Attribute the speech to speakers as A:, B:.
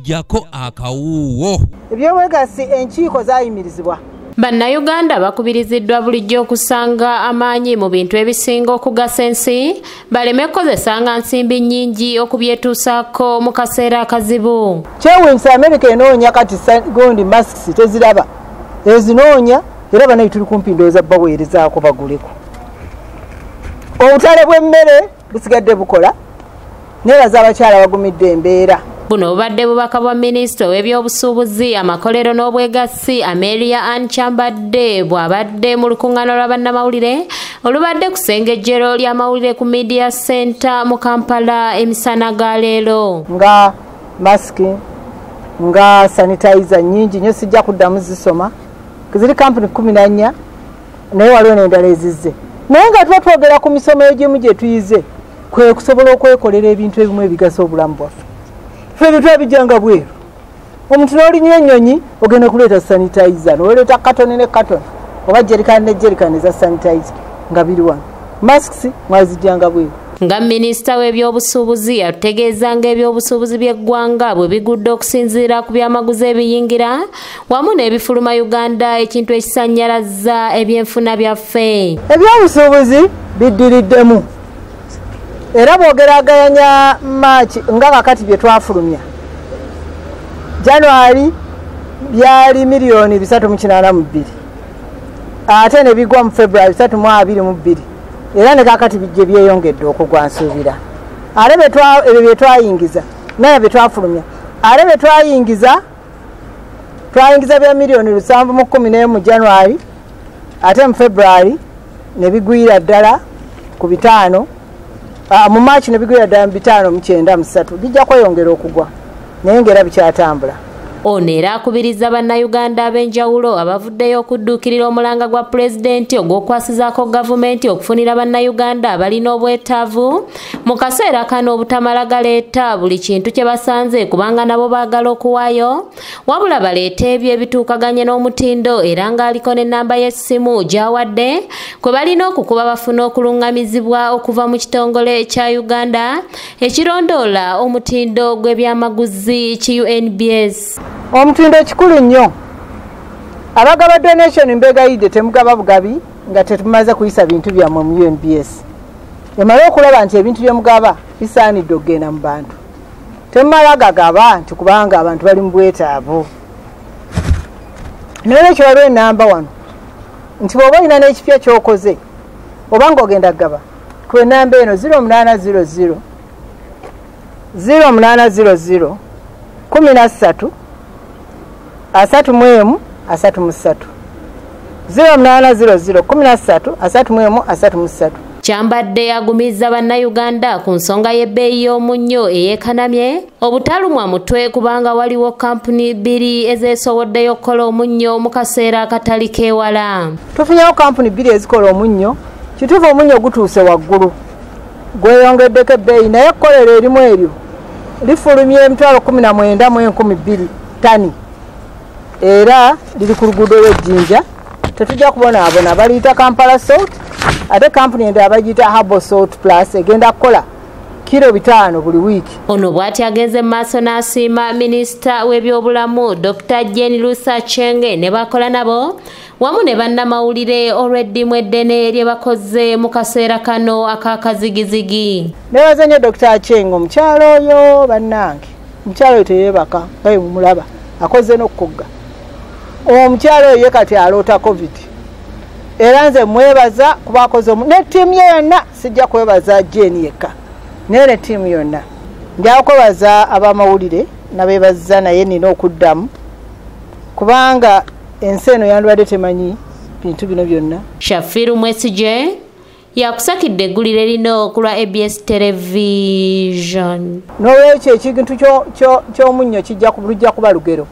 A: Jako akawuwo.
B: Ebyobwegasi enkiiko zaayimirizibwa.
C: Bannayuganda bakubiriziddwa bulijjo okusanga amaanyi mu bintu ebisinga okugasa ensi baleme kukozesanga nsimbi nnyingi okubyetuusaako mu kaseera akazibu.
B: Kyewuunyisa Amerika enoonya kati gundi masks teziraba, ezinoonya era banayi tuli kumpi ndowooza baweerezaako baguleko. Obutale bw'emmere busigadde bukola, neebaza abakyala bagumidde embeera.
C: Buno bubadde bubaka bwa minisita ow'ebyobusuubuzi, amakolero n'obwegassi Amelia Ann Kyambadde bw'abadde mu lukuŋŋaana lwa bannamawulire olubadde ku ssengejjero ly'amawulire ku Media Center mu Kampala emisana ga leero.
B: Nga masiki, nga sanitizer nnyingi nnyo sijja kuddamu zisoma, ziri kampuni 14 naye waliwo n'endala ezizze. Naye nga tuba twogera ku misomo egimu gye tuyize kwe kusobola okwekolera ebintu ebimu ebigasa obulamu bwaffe. Ffe ebintu ebijjanga bweru, omuntu n'olinnya ennyonyi ogenda kuleeta sanitizer, n'oleeta katoni ne katoni oba jerikani ne jerikani eza sanitizer nga biri wano. Masks mwazijjanga bweru.
C: Nga minisita w'ebyobusuubuzi yatutegeeza ng'ebyobusuubuzi by'eggwanga bwe bigudde okusinziira ku byamaguzi ebiyingira wamu n'ebifuluma Uganda, ekintu ekisannyalaza ebyenfuna byaffe.
B: Ebyobusuubuzi biddiriddemu era bw'ogeraageranya Maaki nga kakati bye twafulumya January byali miliyoni 382, ate ne bigwa mu February 322, era ne kakati bijje byeyongedde okugwa nsuubira. Ate ebyo bye twayingiza naye bye twafulumya, ate bye twayingiza bya miliyoni 711 mu January, ate mu February ne bigwira ddala ku 5, mu March ne bigwira ddala mu 593, bijja kweyongera okugwa naye ng'era bikyatambula.
C: Ono era akubiriza bannayuganda ab'enjawulo abavuddeyo okudduukirira omulanga gwa pulezidenti ogw'okwasizaako gavumenti okufunira bannayuganda abalina obwetaavu mu kaseera kano obutamala galeeta buli kintu kye basanze kubanga nabo baagala okuwaayo, wabula baleete ebyo ebituukaganye n'omutindo era ng'aliko n'ennamba y'essimu gy'awadde kwe balina okukuba bafuna okuluŋŋamizibwa okuva mu kitongole kya Uganda ekirondoola omutindo gw'ebyamaguzi ki UNBS.
B: Omutindo kikulu nnyo. Abagaba donation mbegayidde temugaba bugabi nga tetumaze kuyisa bintu byammwe mu UNBS. Emale okulaba nti ebintu bye mugaba bisaanidde okugenda mu bantu. Temumala gagaba nti kubanga abantu bali mu bwetaavu. N'olwekyo waliwo ennamba wano nti bw'oba olina n'ekipya ky'okoze oba ng'ogenda kugaba, ku ennamba eno 0800 0800 13 31 33 0800 13 31 33.
C: Kyambadde agumizza bannayuganda ku nsonga y'ebbeeyi y'omunnyo eyeekanamye obutalumwa mutwe kubanga waliwo kampuni 2 ezeesowoddeyo okukola omunnyo mu kaseera akatali keewala.
B: Tufunyewo kampuni 2 ezikola omunnyo. Kituufu omunnyo gutuuse waggulu, gweyongeddeko ebbeeyi, naye ekkolero erimu eryo lifulumya 19,200 ttani era liri ku luguudo lw'Ejjinja. Tetujja kubonaabona, baliyita Kampala Salt, ate kampuni endala bagiyita Herbal Salt Plus egenda kukola kilo 5 buli wiiki.
C: Ono bw'ati agenze mu maaso n'asiima minisita w'ebyobulamu Dr. Jane Ruth Aceng ne bakola nabo wamu ne bannamawulire olw'eddimu eddene lye bakoze mu kaseera kano ak'akazigizigi.
B: Neebaza nnyo Dr. Aceng, omukyala oyo bannange, omukyala oyo teyeebaka nga bwe mumulaba, akoze n'okukogga. Omukyala oyo ye kati aloota COVID, era nze mwebaza kuba akoze ne ttiimu ye yonna. Sijja kwebaza Jane yekka, naye ne ttiimu yonna. Nja kwebaza abamawulire nabeebaza, naye nina okuddamu kubanga ensi eno yandibadde temanyi bintu bino byonna.
C: Shafiru Mwesigye yakusakidde eggulire lino ku lwa ABS Television.
B: N'olwekyo ekintu ky'omunnyo kijja kuba lugero.